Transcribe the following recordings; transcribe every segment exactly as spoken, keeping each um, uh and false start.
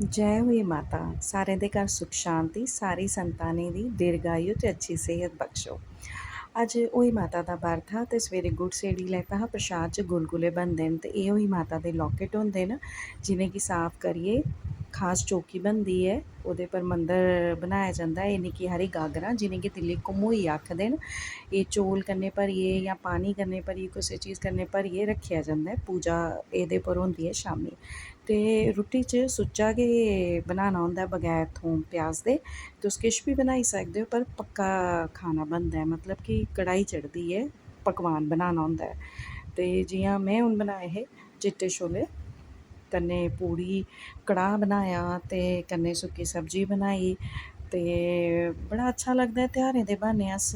जय होई माता, सारें दे घर सुख शांति, सारी संतानें दी दीर्घायु ते अच्छी सेहत बख्शो। अज्ज होई माता दा बर्त हा ते सवेरे गुड़ सेड़ी लैता हा। प्रसाद च गुलगुले बनदे न ते एह् होई माता दे locket होंदे न, जि'नेंगी साफ करियै खास चौकी बनदी ऐ, ओह्दे पर मंदर बनाया जंदा ऐ। एह् निक्की हारी गागरां, जि'नेंगी दिल्ली घमोई आखदे न, एह् चौल कन्नै भरियै जां पानी कन्नै भरियै, कुसै चीज़ कन्नै भरियै रक्खेआ जंदा ऐ। पूजा एह्दे पर होंदी ऐ शामीं। ते रुट्टी च सुच्चा गै बनाना होंदा ऐ, बगैर थोम प्याज दे। तुस किश बी बनाई सकदे ओ, पर पक्का खाना बनदा ऐ, मतलब कि कढ़ाई चढ़दी ऐ, पकवान बनाना होंदा ऐ। ते जि'यां में हून बनाए हे चिट्टे छोले, कन्नै पूड़ी, कड़ाह् बनाया ते कन्नै सुक्की सब्जी बनाई। ते बड़ा अच्छा लगदा ऐ तेहारें दे ब्हान्ने अस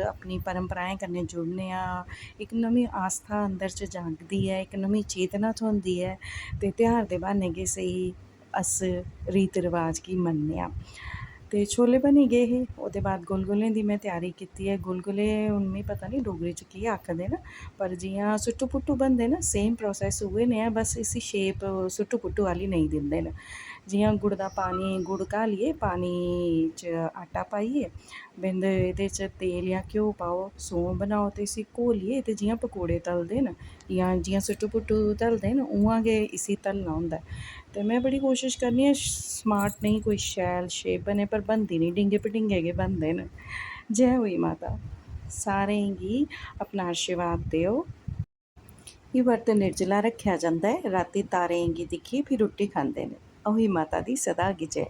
अपनी परंपराएं कन्नै जुड़ने आं, इक नमीं आस्था अंदर च जागदी ऐ, इक नमीं चेतना थ्होंदी ऐ। ते तेहार दे ब्हान्ने गै सेही, अस रीत रवाज गी मन्नने आं। ते छोले बनी गे हे, ओह्दे बाद गुलगुलें दी में त्यारी कीती ऐ। गुलगुले हून मिगी पता निं डोगरी च केह् आखदे न, पर जि'यां सुट्टू पुट्टू बनदे न, same process उ'ऐ नेहा, बस इसी shape सुट्टू पुट्टू आह्ली नेईं दिंदे न। जि'यां गुड़ दा पानी, गुड़ घालियै पानी च आटा पाइयै, बिंद एह्दे च तेल जां घ्यो पाओ, सौंफ बनाओ ते इसी घोलियै ते जि'यां पकौड़े तलदे न, जां जि'यां सुट्टू पुट्टू तलदे न, उ'आं गै इसी तलना होंदा ऐ। ते में बड़ी कोशश करनी आं smart नेही कोई शैल shape बने, पर बनदी निं, डिंगे पडिंगे गै बनदे न। जै होई माता, सारें गी अपना आशीर्वाद देओ। एह् बर्त निर्जला रक्खेआ जंदा ऐ। रातीं तारें गी दिक्खी फ्ही रुट्टी खंदे न। होई माता दी सदा गै जै।